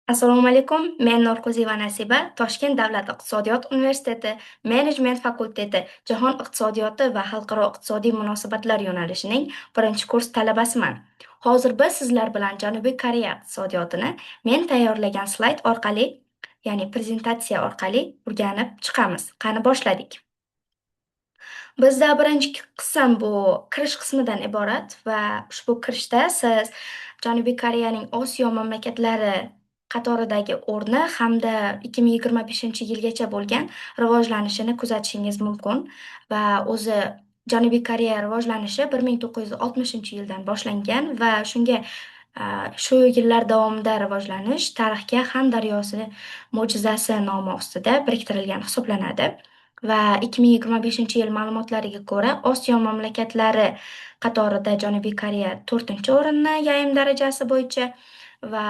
Assalomu alaykum, men Norqo'ziyeva Nasiba, Toshkent davlat iqtisodiyot universiteti Menejment fakulteti Jahon iqtisodiyoti va xalqaro iqtisodiy munosabatlar yo'nalishining birinchi kurs talabasiman. Hozir biz sizlar bilan Janubiy Koreya iqtisodiyotini men tayyorlagan slayd orqali, ya'ni prezentatsiya orqali o'rganib chiqamiz. Qani, boshladik. Bizda birinchi qism bu kirish qismidan iborat va ushbu kirishda siz Janubiy Koreyaning Osiyo mamlakatlari qatoridagi o'rni hamda 2025-yilgacha bo'lgan rivojlanishini kuzatishingiz mumkin. Va o'zi Janubiy Koreya rivojlanishi 1960-yildan boshlangan va shunga shu yillar davomida rivojlanish tarixga "Xan daryosi mo'jizasi" nomi ostida biriktirilgan hisoblanadi. Va 2025-yil ma'lumotlariga ko'ra, Osiyo mamlakatlari qatorida Janubiy Koreya 4-o'rinni YAIM darajasi bo'yicha va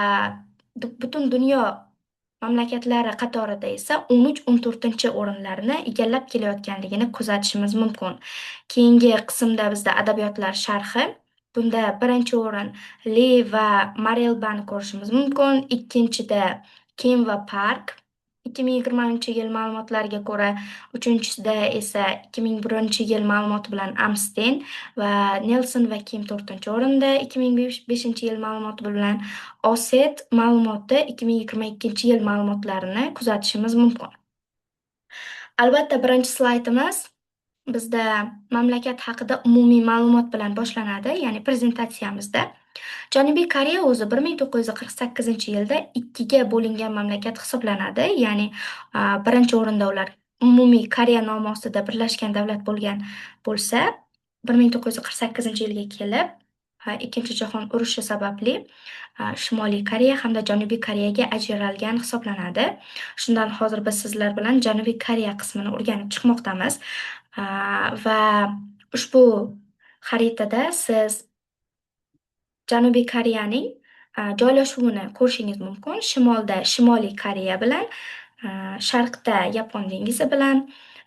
butun dunyo mamlakatlari qatorida esa 13-14 o'rinlarni egallab kelayotganligini kuzatishimiz mumkin. Keyingi qismda bizda adabiyotlar sharhi. Bunda birinchi o'rin Li va Marelbani ko'rishimiz mumkin. Ikkinchida Kim va Park, 2020-yil ma'lumotlariga ko'ra, uchinchisida esa 2001-yil ma'lumoti bilan Amstein va Nelson va Kim to'rtinchi o'rinda 2005-yil ma'lumoti bilan, OSET ma'lumoti 2022-yil ma'lumotlarini kuzatishimiz mumkin. Albatta, birinchi slaydimiz bizda mamlakat haqida umumiy ma'lumot bilan boshlanadi, ya'ni prezentatsiyamizda. Janubiy Koreya o'zi 1948-yilda ikkiga bo'lingan mamlakat hisoblanadi. Ya'ni birinchi o'rinda ular umumiy Koreya nomi ostida birlashgan davlat bo'lgan bo'lsa, 1948-yilga kelib Ikkinchi jahon urushi sababli Shimoliy Koreya hamda Janubiy Koreyaga ajralgan hisoblanadi. Shundan hozir biz sizlar bilan Janubiy Koreya qismini o'rganib chiqmoqdamiz. Va ushbu xaritada siz Janubiy Koreyaning joylashuvini ko'rishingiz mumkin. Shimolda Shimoliy Koreya bilan, sharqda Yapon dengizi bilan,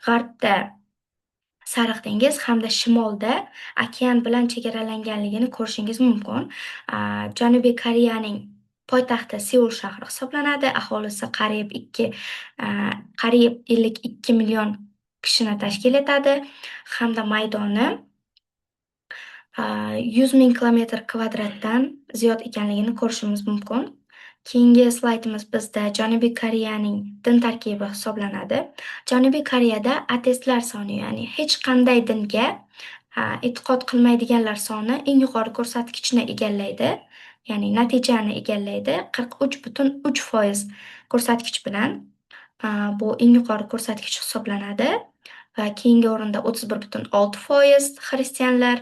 g'arbda Sariq dengiz hamda shimolda okean bilan chegaralanganligini ko'rishingiz mumkin. Janubiy Koreyaning poytaxti Seul shahri hisoblanadi. Aholisi qariyb 52 million kishini tashkil etadi hamda maydoni 100 ming kilometr kvadratdan ziyod ekanligini ko'rishimiz mumkin. Keyingi slaydimiz bizda Janubiy Koreyaning din tarkibi hisoblanadi. Janubiy Koreyada ateistlar soni, ya'ni hech qanday dinga e'tiqod qilmaydiganlar soni eng yuqori ko'rsatkichni egallaydi, ya'ni natijani egallaydi. 43,3% ko'rsatkich bilan bu eng yuqori ko'rsatkich hisoblanadi va keyingi o'rinda 31,6% xristianlar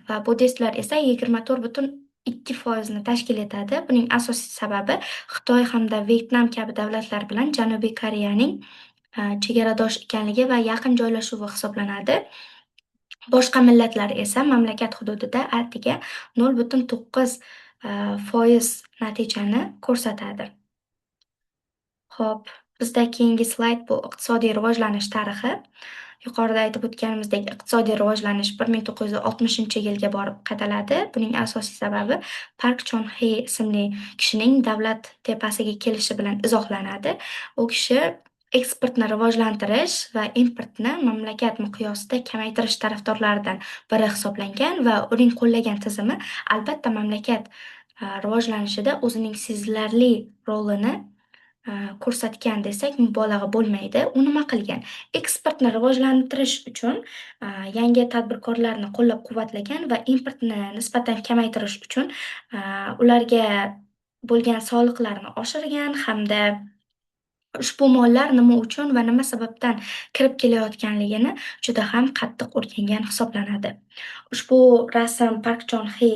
va buddistlar esa 24,2 foizni tashkil etadi. Buning asosiy sababi Xitoy hamda Vyetnam kabi davlatlar bilan Janubiy Koreyaning chegaradosh ekanligi va yaqin joylashuvi hisoblanadi. Boshqa millatlar esa mamlakat hududida atigi 0,9% natijani ko'rsatadi. Xo'p, bizda keyingi slayd bu iqtisodiy rivojlanish tarixi. Yuqorida aytib o'tganimizdek, iqtisodiy rivojlanish 1960-yilga borib qadaladi. Buning asosiy sababi Park Chon Xi ismli kishining davlat tepasiga kelishi bilan izohlanadi. U kishi eksportni rivojlantirish va importni mamlakat miqyosida kamaytirish tarafdorlaridan biri hisoblangan va uning qo'llagan tizimi, albatta, mamlakat rivojlanishida o'zining sezilarli rolini ko'rsatgan desak, mubolag'a bo'lmaydi. U nima qilgan? Eksportni rivojlantirish uchun yangi tadbirkorlarni qo'llab-quvvatlagan va importni nisbatan kamaytirish uchun ularga bo'lgan soliqlarni oshirgan hamda ushbu mollar nima uchun va nima sababdan kirib kelayotganligini juda ham qattiq o'rgangan hisoblanadi. Ushbu rasm Park Chon Xi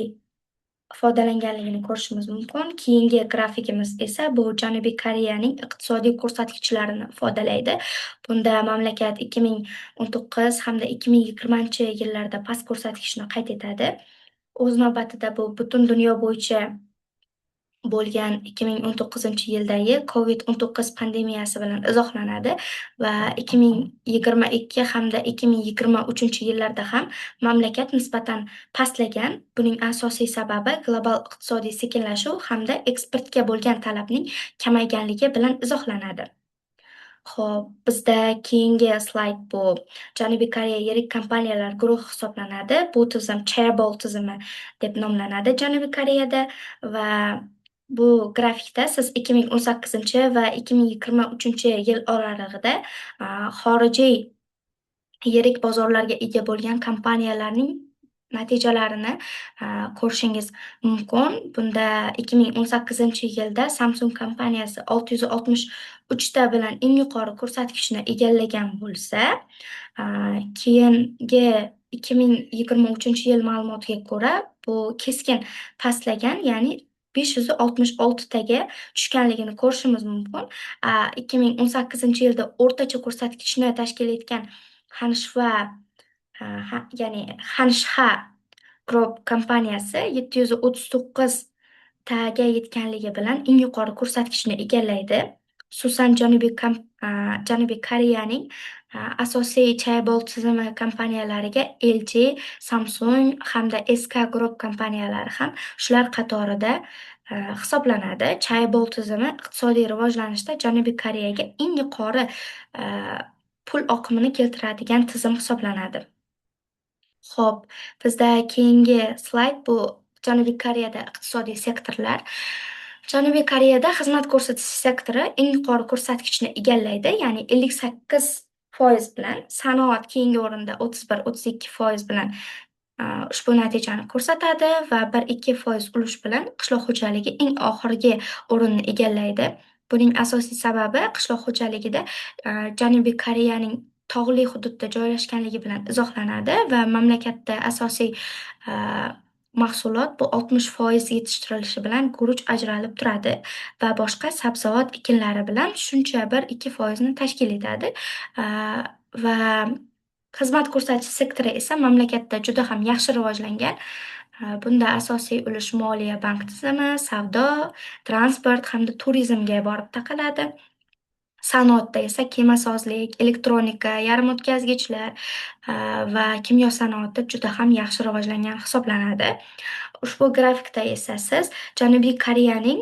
ifodalanganligini ko'rishimiz mumkin. Keyingi grafikimiz esa bu Janubiy Koreyaning iqtisodiy ko'rsatkichlarini ifodalaydi. Bunda mamlakat 2019 hamda 2020-yillarda past ko'rsatkichni qayd etadi. O'z navbatida bu butun dunyo bo'yicha Bo'lgan 2019-yildagi Covid-19 pandemiyasi bilan izohlanadi va 2022 hamda 2023-yillarda ham mamlakat nisbatan pastlagan. Buning asosiy sababi global iqtisodiy sekinlashuv hamda eksportga bo'lgan talabning kamayganligi bilan izohlanadi. Xo'p, bizda keyingi slayd bu Janubiy Koreya yirik kompaniyalar guruhi hisoblanadi. Bu tizim Chaebol tizimi deb nomlanadi Janubiy Koreyada va bu grafikda siz 2018 va 2023 yil oralig'ida xorijiy yirik bozorlarga ega bo'lgan kompaniyalarning natijalarini ko'rishingiz mumkin. Bunda 2018-yilda Samsung kompaniyasi 663 ta bilan eng yuqori ko'rsatkichni egallagan bo'lsa, keyingi 2023-yil ma'lumotiga ko'ra bu keskin pastlagan, ya'ni 566 taga tushganligini ko'rishimiz mumkin. 2018-yilda o'rtacha ko'rsatkichni tashkil etgan Hanwha, ya'ni Hanwha Group kompaniyasi 739 taga yetganligi bilan eng yuqori ko'rsatkichni egallaydi. Xususan, Janubiy Koreyaning asosiy Chaebol tizimi kompaniyalariga LG, Samsung hamda SK Group kompaniyalari ham shular qatorida hisoblanadi. Chaebol tizimi iqtisodiy rivojlanishda Janubiy Koreyaga eng yuqori pul oqimini keltiradigan tizim hisoblanadi. Xo'p, bizda keyingi slayd bu Janubiy Koreyada iqtisodiy sektorlar. Janubiy Koreyada xizmat ko'rsatish sektori eng yuqori ko'rsatkichni egallaydi, ya'ni 58% bilan, sanoat keyingi o'rinda 31-32% bilan ushbu natijani ko'rsatadi va 1-2% ulush bilan qishloq xo'jaligi eng oxirgi o'rinni egallaydi. Buning asosiy sababi qishloq xo'jaligida Janubiy Koreyaning tog'li hududda joylashganligi bilan izohlanadi va mamlakatda asosiy mahsulot bu 60% yetishtirilishi bilan guruch ajralib turadi va boshqa sabzavot ekinlari bilan shuncha 1-2 foizni tashkil etadi. Va xizmat ko'rsatish sektori esa mamlakatda juda ham yaxshi rivojlangan. Bunda asosiy ulush moliya, bank tizimi, savdo, transport hamda turizmga borib taqaladi. Sanoatda esa kemasozlik, elektronika, yarim o'tkazgichlar va kimyo sanoati juda ham yaxshi rivojlangan hisoblanadi. Ushbu grafikda esa siz Janubiy Koreyaning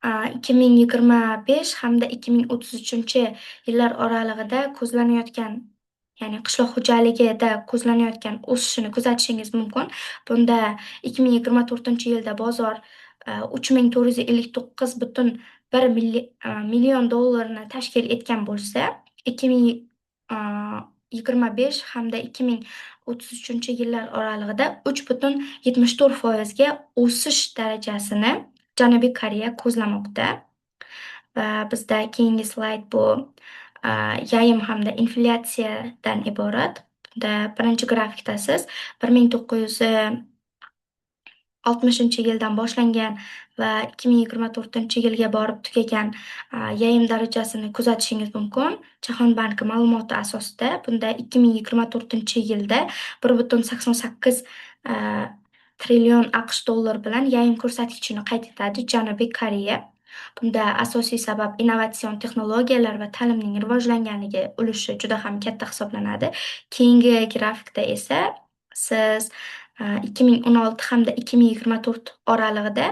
2025 hamda 2033-yillar oralig'ida ko'zlanayotgan, ya'ni qishloq xo'jaligida ko'zlanayotgan o'sishini kuzatishingiz mumkin. Bunda 2024-yilda bozor 3459,1 million dollarni tashkil etgan bo'lsa, 2025 hamda 2033-yillar oralig'ida 3,74 foizga o'sish darajasini Janubiy Koreya ko'zlamoqda. Va bizda keyingi slayd bu yayim hamda inflyatsiyadan iborat. Bunda birinchi grafikda siz 1960-yildan boshlangan va 2024-yilga borib tugagan yayim darajasini kuzatishingiz mumkin. Jahon banki ma'lumoti asosida bunda 2024-yilda 1,88 trillion AQSh dollar bilan yayim ko'rsatkichini qayd etadi Janubiy Koreya. Bunda asosiy sabab innovatsion texnologiyalar va ta'limning rivojlanganligi ulushi juda ham katta hisoblanadi. Keyingi grafikda esa siz 2016 hamda 2024 oralig'ida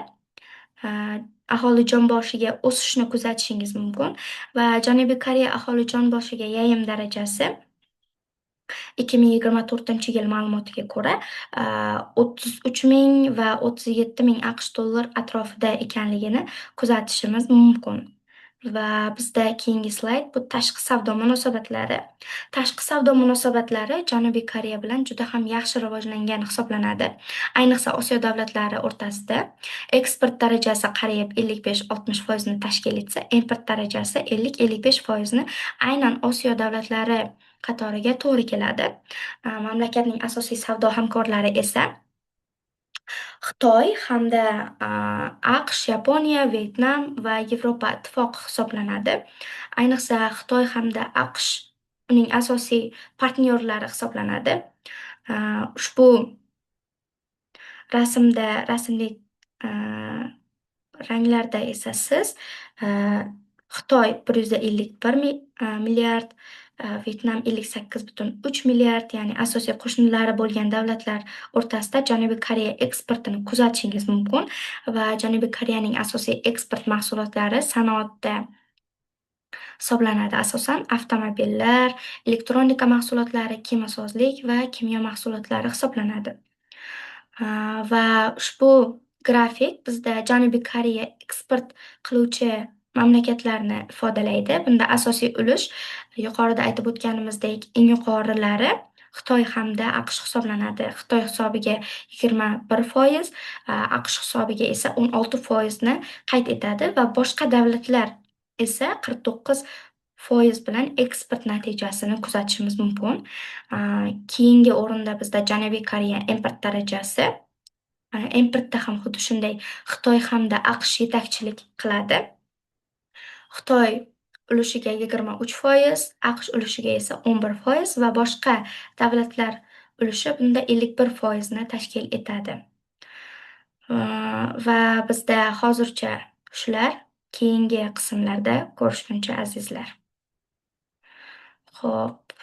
aholi jon boshiga o'sishni kuzatishingiz mumkin va Janubiy Koreya aholi jon boshiga yayim darajasi 2024-yil ma'lumotiga ko'ra 33 000 va 37 000 AQSh dollar atrofida ekanligini kuzatishimiz mumkin. Va bizda keyingi slayd bu tashqi savdo munosabatlari. Tashqi savdo munosabatlari Janubiy Koreya bilan juda ham yaxshi rivojlangan hisoblanadi. Ayniqsa, Osiyo davlatlari o'rtasida eksport darajasi qariyb 55-60 foizni tashkil etsa, import darajasi 50-55 foizni aynan Osiyo davlatlari qatoriga to'g'ri keladi. Mamlakatning asosiy savdo hamkorlari esa Xitoy hamda AQSh, Yaponiya, Vyetnam va Yevropa Ittifoqi hisoblanadi. Ayniqsa, Xitoy hamda AQSh uning asosiy partnyorlari hisoblanadi. Ushbu rasmda rasmli Ranglarda esa siz Xitoy 151 milliard, Vyetnam 58,3 milliard, ya'ni asosiy qo'shnilari bo'lgan davlatlar o'rtasida Janubiy Koreya eksportini kuzatishingiz mumkin va Janubiy Koreyaning asosiy eksport mahsulotlari sanoatda hisoblanadi. Asosan avtomobillar, elektronika mahsulotlari, kemosozlik va kimyo mahsulotlari hisoblanadi. Va ushbu grafik bizda Janubiy Koreya eksport qiluvchi mamlakatlarni ifodalaydi. Bunda asosiy ulush, yuqorida aytib o'tganimizdek, eng yuqorilari Xitoy hamda AQSh hisoblanadi. Xitoy hisobiga 21%, AQSh hisobiga esa 16%ni qayd etadi va boshqa davlatlar esa 49% bilan eksport natijasini kuzatishimiz mumkin. Keyingi o'rinda bizda Janubiy Koreya import darajasi. Importda ham xuddi shunday Xitoy hamda AQSh yetakchilik qiladi. Xitoy ulushiga 23%, AQSh ulushiga esa 11% va boshqa davlatlar ulushi bunda 51%ni tashkil etadi. Va bizda hozircha shular. Keyingi qismlarda ko'rishguncha, azizlar. Xo'p.